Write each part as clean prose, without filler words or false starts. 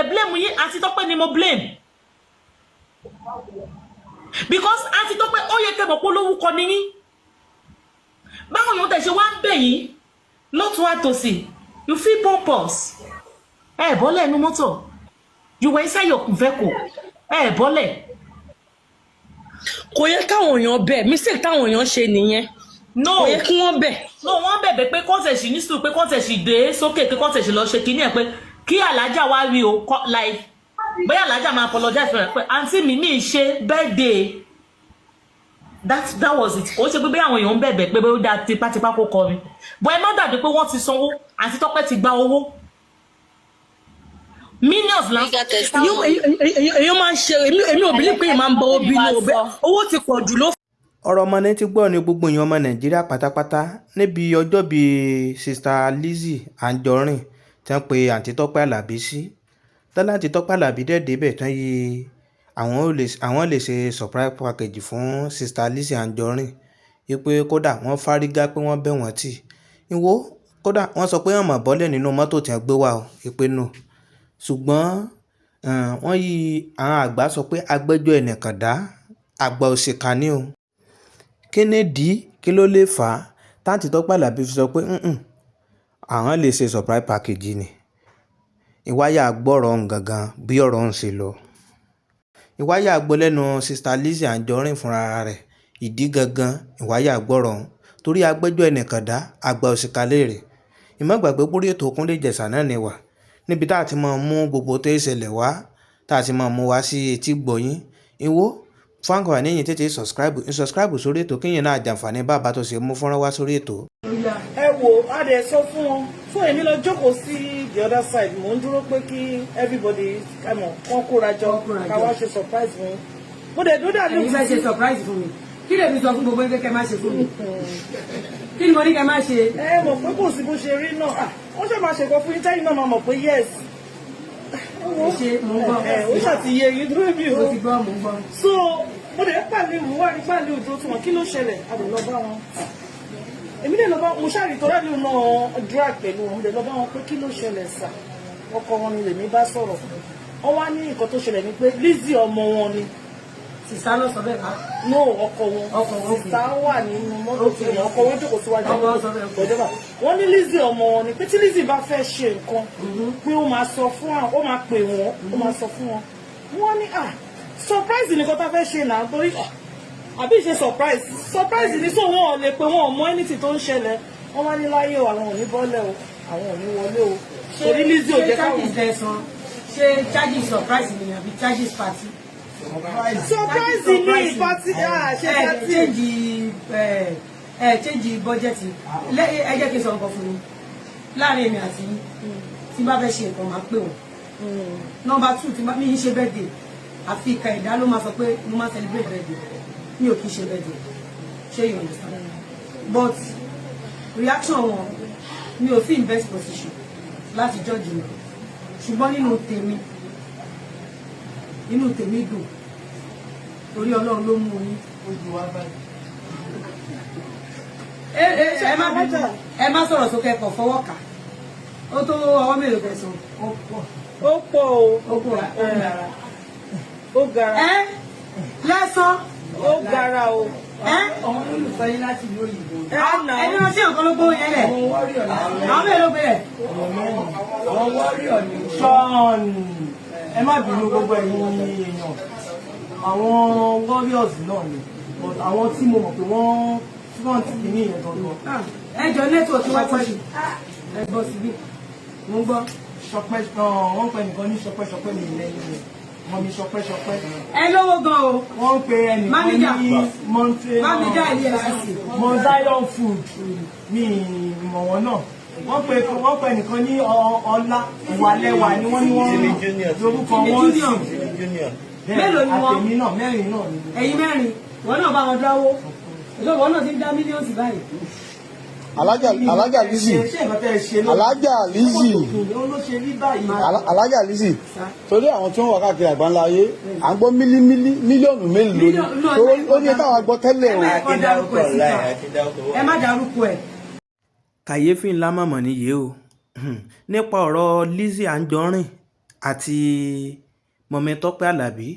Dẹ̀ blame yín. Àǹtí Tọ́pẹ́ ni mo blame, because Àǹtí Tọ́pẹ́, ó yẹ kẹ́ mọ̀ pé olówó kọ ni yín. Báwọn èèyàn tẹ̀ ṣe wá ń bẹ̀ yín lọ́tún àtòsì, you feel pompous. Ẹ bọ́lẹ̀ ẹnu mọ́tò. You were inside your vehicle, ẹ bọ́lẹ̀. Kò yẹ káwọn èèyàn bẹ̀. Mistake táwọn èèyàn ṣe nìyẹn. No. Kò yẹ kí wọ́n bẹ̀. No, wọ́n bẹ̀bẹ̀ pé kọ́ńtẹ̀sì ní sùúrù, pé kọ́ńtẹ̀sì dé sókè, pé kọ́ńtẹ̀sì lọ ṣe kinní ẹ̀, pé kí alájà wá rí o, like bóyá alájà máa apologize fún ẹ pé àǹtí mi mi ṣe birthday. That was it. Ó ṣe pé bóyá àwọn èèyàn ń bẹ̀bẹ̀ pé bóyá ó dáa tipátipá kó kọrin bọ́. Ẹ má gbàgbé pé wọ́n ti sanwó. Àǹtí Tọ́pẹ́ ti gba owó millions là ń Gíga tẹ̀sí. Èèyàn máa ń ṣe. Èmi ò believe pé èèyàn máa ń bọ́wọ́ bínú o. Bẹ́ẹ̀ owó ti pọ̀ jù ló. Ọ̀rọ̀ ọmọ ní ti gbọ́ ní gbogbo èèyàn ọmọ Nàìjíríà pátápátá níbi ọjọ́ bíi Sister Lizzy Anjorin tí wọ́n pe Àǹtí Tọ́pẹ́ Àlàbí sí tọ́lá. Àǹtí Tọ́pẹ́ Àlàbí dẹ̀ débẹ̀ tán yí, àwọn lè ṣe surprise package fún Sister Lizzy Anjorin, wípé kódà wọ́n fárígá pé wọ́n bẹ̀ wọ́n tì ìwó, kódà wọ́n sọ pé wọ́n mọ̀ bọ́lẹ̀ nínú mọ́tò tí wọ́n gbé wá o, wípé no. Ṣùgbọ́n wọ́n yí àwọn àgbà sọ pé agbẹ́jọ́ ẹnìkan dá àgbà òṣìkà ni o. Kí nìdí? Kí ló lè fà á táǹtí Tọ́pẹ́ Àlàbí fi sọ pé àwọn lè ṣe surprise package ni? Ìwáyà gbọ́rọ̀ ọ̀hún gangan bí ọ̀rọ̀ ọ̀hún ṣe lọ. Ìwáyà gbọ́ lẹ́nu Sister Lizzy Anjorin fúnra rẹ̀ ìdí gangan. Ìwáyà gbọ́rọ̀ ọ̀hún torí agbẹ́jọ́ ẹnìkan dá àgbà òṣìkà léèrè. Ìmọ̀gbàgbé pórí ètò Kúnlé Ìjẹ̀ṣà náà ni wà níbi tá a ti máa mú gbogbo tó ìṣẹ̀lẹ̀ wá, tá a ti máa mú wá sí etí gbọ̀yìn. Ìwó fún àǹfààní yìí, tètè subscribe sórí ètò kíyìn náà jàǹfààní bàbá tó ṣe mú fọ́nrán wá sórí ètò. Ẹ wò, á dẹ̀ sọ fún wọn fún èmi lọ jókòó sí the other side. Mò ń dúró pé kí everybody ẹ mọ̀ kán kóra jọ, ká wá ṣe surprise fún mo dẹ̀ dúró dàbí. Ẹ̀yin fẹ́ ṣe surprise fún mi. Kí lèmi sọ fún gbogbo ẹgbẹ́ kẹ́ má ṣe fún mi? Kí ni mo ní kẹ́ má ṣe? Ẹ mọ̀ pé kò sí bó ṣe rí náà. Ah, wọ́n ṣe máa ṣèkọ́ fún yín tẹ́yìn náà máa mọ̀ pé yes. Ẹ ṣe, mò ń gbọ́. Ẹ ó ṣàtìyẹ yín dúró mi o. Mo ti gbọ́, mò ń gbọ́. So mo dẹ̀ pàlẹ́ ìwò wà ní pàlẹ́ òdò tí wọn. Kí ló ṣẹlẹ̀? A lè lọ bá wọn. Èmi lè lọ bá mo ṣáà rí torí àlè náà drag pẹ̀lú wọn. Mo lè lọ bá wọn pé kí ló ṣẹlẹ̀ sà? Ọkọ wọn ni lèmi bá sọ̀rọ̀. Wọ́n wá ní nǹkan tó ṣẹlẹ̀ ni pé Lizzy ọmọ wọn ni. Sister ló sọ bẹ́ẹ̀ bá? No, ọkọ wọn. Ọkọ wọn, okay. Sister wà nínú mọ́tò tí wọn ọkọ wọn jókòó síwájú. Ọkọ wọn sọ bẹ́ẹ̀, okay. Whatever. Wọ́n ní Lizzy ọmọ wọn ni, pé tí Lizzy bá fẹ́ ṣe nǹkan, pé ó máa sọ fún àwọn, ó máa pè wọ́n, ó máa sọ fún wọn. Wọ́n ní, ah, surprise nìkan tá fẹ́ ṣe náà, torí ah, àbí ṣe surprise, surprise ní, so wọn ò lè pé wọn ò mọ anything tó ń ṣẹlẹ̀. Wọ́n wá ní láyé o, àwọn ò ní bọ́lẹ̀ o, àwọn ò ní wọlé o, torí Lizzy ò Ṣé jẹ́ káwọn. charges lẹ san? Ṣé charges surprise ni àbí charges party? Surprise ní party, ah, ṣe ẹ party. Change, ẹ change budget. Ẹ jẹ́ kí n sọ nǹkan fún yín. Láàrin èmi àti yín, tí n bá fẹ́ ṣe nǹkan, máa pè wọ́n. Number two, tí mi ń ṣe birthday, àfi ìka ẹ̀dá ló máa sọ pé mo máa celebrate birthday. Mi ò kí ń ṣe birthday, ṣé you understand? But reaction wọn, mi ò sí in best position láti judge mi, ṣùgbọ́n nínú tèmi, inú tèmi dùn torí Ọlọ́run ló mú yín. Ẹ má bínú, ẹ má sọ̀rọ̀ sókè, ẹ̀kọ́ fọwọ́ kà ó tó ọwọ́ mélòó kẹsàn-án. Ó pọ̀ o. Ó pọ̀. Ó gara. Ẹ lẹ́sàn. Ó gara o. Ẹ Àwọn olólùfẹ́ yín láti ìlú òyìnbó. Ẹ nà. Ẹni wọn sí nǹkan ló gbówó yẹn lẹ̀. Àwọn warrior láti Àwọn mélòó gbé lẹ̀? Àwọn warrior ni Sean. Ẹ má bínú, gbogbo ẹ̀yin èèyàn. Àwọn warriors náà ni, but àwọn tí mo mọ̀ pé wọ́n front kìíní yẹn gangan. Ẹ jọ, network wá ti ẹ gbọ́ síbí, mo ń gbọ́. Ṣọpẹ́, wọ́n ń pè nìkan ní Ṣọpẹ́. Ṣọpẹ́ mi lẹ́yìn rẹ̀ wọ́n mi Ṣọpẹ́ Ṣọpẹ́. Ẹ lówó gan o. Wọ́n ń pe ẹnìkan Manager. ní Monte Manager ilé FCC. Mount Zion Food, mi mọ̀ wọ́n náà. Wọ́n pe ẹnìkan ní Ọlá Ìwàlẹ́wà ni wọ́n ní wọ́n lórúkọ wọn sí. Junior. Mélòó ni wọ́n? Àtẹ̀mí náà, mẹ́rin náà ni. Ẹ̀yin mẹ́rin, wọn náà bá wọn dáwó, ìjọba wọn náà ti ń dá mílíọ̀nù báyìí. Alájà Lizzy. Ṣé nǹkan tẹ́ ẹ ṣe ló Alájà Lizzy. ó ló ṣe rí báyìí? Alájà Lizzy, torí àwọn tí wọ́n wà káàkiri àgbáńlá ayé, à ń gbọ́ mílí mílíọ̀nù mélòó ni? Mílíọ̀nù. Ó ní táwa gbọ́ tẹ́lẹ̀ o. Ẹ má dárúkọ ẹ̀ síta, ẹ má dárúkọ ẹ̀. Kàyéfì ńlá mọ̀mọ́ nìyí o, nípa ọ̀rọ̀ Lizzy Anjorin. Àti mọ̀mí Tọ́pẹ́ Àlàbí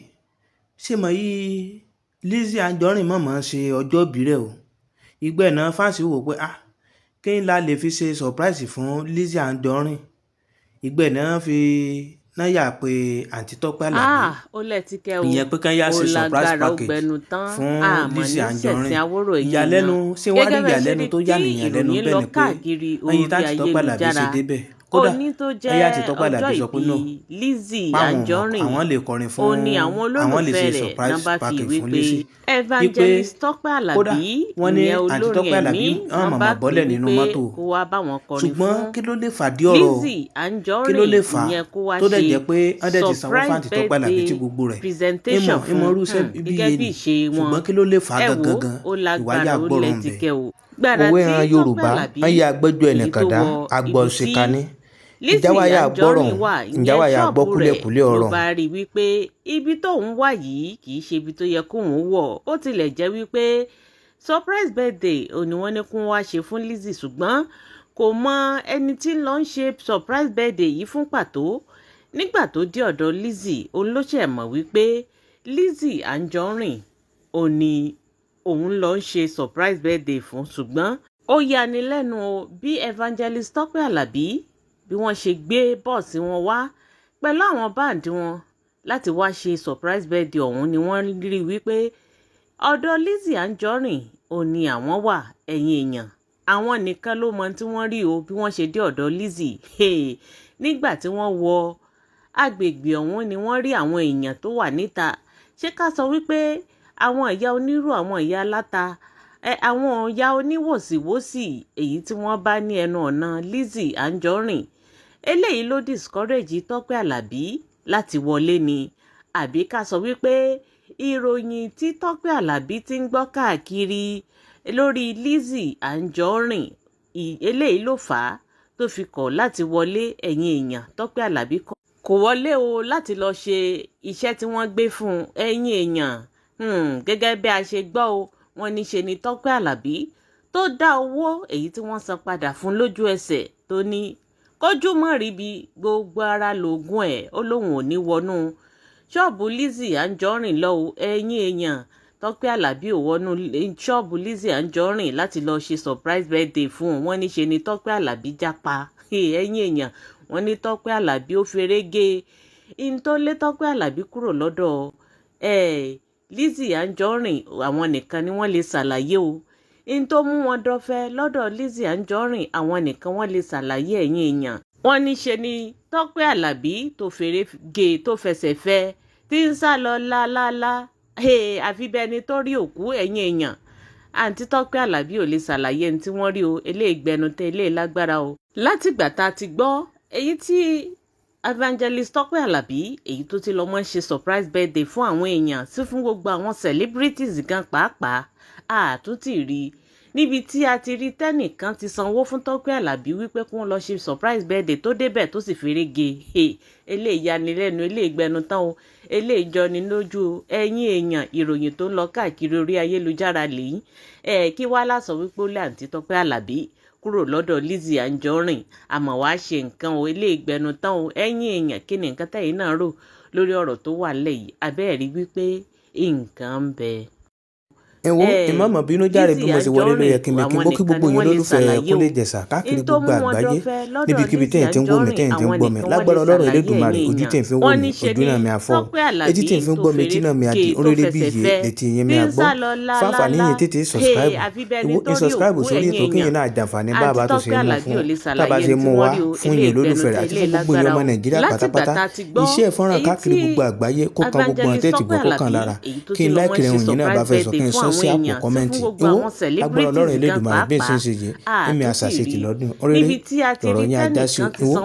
ṣé mọ̀ yí Lizzy Anjorin mọ̀mọ́ ṣe ọjọ́ ìbí rẹ̀ o. Ìgbẹ́ náà fáǹsì wò pé ah, kí n la lè fi ṣe surprise fún Lizzy Anjorin. Ìgbẹ́ náà fi náà yà pé àǹtí Tọ́pẹ́ Àlàbí, Ah, ó lẹ̀ tí kẹ́ o. ìyẹn pé kán yá Ó ṣe surprise lágbára, ó package gbẹnu tán. fún Àmọ́ Lizzy ní Anjorin. ṣẹ̀sìn àwòrò èyí Ìyàlẹ́nu náà. ṣé wàá rí Gẹ́gẹ́ bẹ́ẹ̀ ṣe ìyàlẹ́nu rí tó yà tí nìyàn lẹ́nu ìròyìn bẹ́ẹ̀ lọ ni pé káàkiri ẹyin orí táǹtí Tọ́pẹ́ Àlàbí ṣe ayélujára. débẹ̀, kódà Òní tó jẹ́ ẹyà àti Tọ́pẹ́ ọjọ́ Àlàbí sọ pé ìbí no, Lizzy páwọn Anjorin, àwọn lè kọrin ó fún, ní àwọn àwọn lè olólùfẹ́ ṣe rẹ̀ surprise náà bá fi package ìwé fún pé Lizzy, wípé Evangelist Tọ́pẹ́ kódà Àlàbí, wọ́n ní ìyẹn àǹtí olórin Tọ́pẹ́ Àlàbí ẹ̀mí, wọ́n náà mọ̀mọ́ bá pè bọ́lẹ̀ nínú wípé mọ́tò. kó wá bá wọn kọrin Ṣùgbọ́n fún kí ló lè fàdí ọ̀rọ̀, Lizzy kí ló Anjorin, lè fà á ìyẹn kó wá tó dẹ̀ ṣe jẹ́ pé wọ́n dẹ̀ ti sanwó surprise fáǹtí Tọ́pẹ́ Àlàbí tí birthday gbogbo rẹ̀ presentation ìmọ̀ fún ìmọ̀ irúṣẹ́ bí gẹ́gẹ́ iye bí ni. ìṣe wọn. Ṣùgbọ́n kí ló lè fà á Ẹ wò gangan gan, ó ìwáyà lágbára, ó gbọ́rọ̀ lẹ̀ ń tí bẹ. kẹ́ o. Gbàrà Òwe tí ìran Tọ́pẹ́ Yorùbá Àlàbí wọ́n yẹ agbẹ́jọ́ èyí tó ẹnìkan dá wọ ibi àgbọ̀ tí òṣìkà ni. Lizzy Ìjáwáyà gbọ́rọ̀ Anjorin ọ̀hún, wà, ìyẹn ìjáwáyà gbọ́ ṣọ́ọ̀bù rẹ̀, kúlẹ̀kúlẹ̀ ló ọ̀rọ̀ bá rí wípé ibi tóun wà yìí kì í ṣe ibi tó yẹ kóun wọ̀. Ó tilẹ̀ jẹ́ wípé surprise birthday ò ní wọ́n ní kó wá ṣe fún Lizzy, ṣùgbọ́n kò mọ ẹni tí ń lọ ń ṣe surprise birthday yìí fún pàtó. Nígbà tó dé ọ̀dọ̀ Lizzy, òun ló ṣẹ̀ mọ̀ wípé Lizzy Anjorin ò ní òun lọ ń ṣe surprise birthday fún. Ṣùgbọ́n ó yani lẹ́nu o bí Evangelist Tọ́pẹ́ Àlàbí bí wọ́n ṣe gbé bọ́ọ̀sì wọn wá pẹ̀lú àwọn band wọn láti wá ṣe surprise birthday ọ̀hún ni wọ́n rí wípé ọ̀dọ̀ Lizzy Anjorin ò ní àwọn wà. Ẹ̀yìn èèyàn, àwọn nìkan ló mọ tí wọ́n rí o bí wọ́n ṣe dé ọ̀dọ̀ Lizzy. Hey, nígbà tí wọ́n wọ agbègbè ọ̀hún ni wọ́n rí àwọn èèyàn tó wà níta. Ṣé ká sọ wípé àwọn ìyá onírú, àwọn ìyá aláta, àwọn ìyá oníwòsíwòsì èyí tí wọ́n bá ní ẹnu ọ̀nà Lizzy Anjorin, eléyìí ló discourage Tọ́pẹ́ Àlàbí láti wọlé ni, àbí ká sọ wípé ìròyìn tí Tọ́pẹ́ Àlàbí ti ń gbọ́ káàkiri lórí Lizzy Anjorin, eléyìí ló fà á tó fi kọ̀ láti wọlé. Ẹ̀yìn èèyàn, Tọ́pẹ́ Àlàbí kò wọlé o láti lọ ṣe iṣẹ́ tí wọ́n gbé fún un. Ẹ̀yìn èèyàn, gẹ́gẹ́ bí a ṣe gbọ́ o, wọ́n ní ṣe ni Tọ́pẹ́ Àlàbí tó dá owó èyí tí wọ́n san padà fún lójú ẹsẹ̀, tó ní kójú mọ́ ríbi gbogbo ara lóògùn ẹ̀, ó lóun ò ní wọnú ṣọ́ọ̀bù Lizzy Anjorin lọ o. Ẹ̀yin èèyàn, Tọ́pẹ́ Àlàbí ò wọnú ṣọ́ọ̀bù Lizzy Anjorin láti lọ ṣe surprise birthday fún un. Wọ́n ní ṣe ni Tọ́pẹ́ Àlàbí jápa. Ẹ̀yin èèyàn, wọ́n ní Tọ́pẹ́ Àlàbí ó feré gé in tó lé Tọ́pẹ́ Àlàbí kúrò lọ́dọ̀ Lizzy Anjorin, àwọn nìkan ni wọ́n lè ṣàlàyé o. In tó mú wọn dọ́fẹ́ lọ́dọ̀ Lizzy Anjorin, àwọn nìkan wọ́n lè ṣàlàyé. Ẹ̀yin èèyàn, wọ́n ní ṣe ni Tọ́pẹ́ Àlàbí tó feré gé, tó fẹsẹ̀ fẹ́, tí ń sá lọ lálálá, àfi bẹ́ẹ̀ ni tó rí òkú. Ẹ̀yin èèyàn, àǹtí Tọ́pẹ́ Àlàbí ò lè ṣàlàyé ẹni tí wọ́n rí o. Eléyìí gbẹnu tẹ, eléyìí lágbára o. Látìgbà tá a ti gbọ́ èyí tí Evangelist Tọ́pẹ́ Àlàbí èyí tó ti lọ mọ́ ṣe surprise birthday fún àwọn èèyàn, sí fún gbogbo àwọn celebrities gan pàápàá, àtúntì rí níbi tí a ti rí tẹ́nìkan ti sanwó fún Tọ́pẹ́ Àlàbí wípé kí wọ́n lọ ṣe surprise birthday, tó débẹ̀ tó sì fèrè ge. Eléyìí yanilẹ́nu, eléyìí gbẹnu tán o, eléyìí jọni lójú o. Ẹ̀yin èèyàn, ìròyìn tó ń lọ káàkiri orí ayélujára lèyí ẹ. Kí wá lásọ wípé ó lé àǹtí Tọ́pẹ́ Àlàbí kúrò lọ́dọ̀ Lizzy Anjorin, àmọ́ wàá ṣe nǹkan o, eléyìí gbẹnu tán o. Ẹ̀yin èèyàn, kí ni nǹkan tẹ̀yin náà rò lórí ọ̀rọ̀ tó wà nílẹ̀ yìí? Abẹ́ẹ̀rí wípé nǹkan ń bẹ. Ẹ̀wọ́ ìmọ̀ọ́mọ̀ bínú járe bí mo ṣe wọlé ló yẹ kí mi kí mo kí gbogbo yín olólùfẹ́ Kúnlé Ìjẹ̀ṣà káàkiri gbogbo àgbáyé, níbikíbi tẹ́yìn tí ń wò mí, tẹ́yìn tí ń gbọ́ mi. Lágbára Ọlọ́run Elédùmarè, ojú tẹ́yìn fi ń wò mí, ojú náà mi àfọ́, etí tẹ́yìn fi ń gbọ́ mi, etí náà mi àdì oríire bí iye létí yín mi àgbọ́. Fáfàní yín tètè subscribe, ìwọ ń subscribe sórí ètò kíyìn náà jàǹfààní bá a bá tó ṣe mú fún tábà ṣe mú wá fún yín olólùfẹ́ rẹ̀ àti fún gbogbo yín ọmọ Nàìjíríà pátápátá. Iṣẹ́ ìfọ́nrán káàkiri gbogbo àgbáyé kó kan gbogbo ọ̀n tẹ́tì gbọ́ kó kàn lára kí n láìkiri ohun yìí náà bá fẹ́ sọ kí n sọ sí àpò comment. Ìwọ lágbára Ọlọ́run Elédùmarè, bí n ṣe ń ṣe yìí, èmi àṣàṣe tì lọ́dún oríire lọ̀rọ̀ yín ajá sí ìwọ.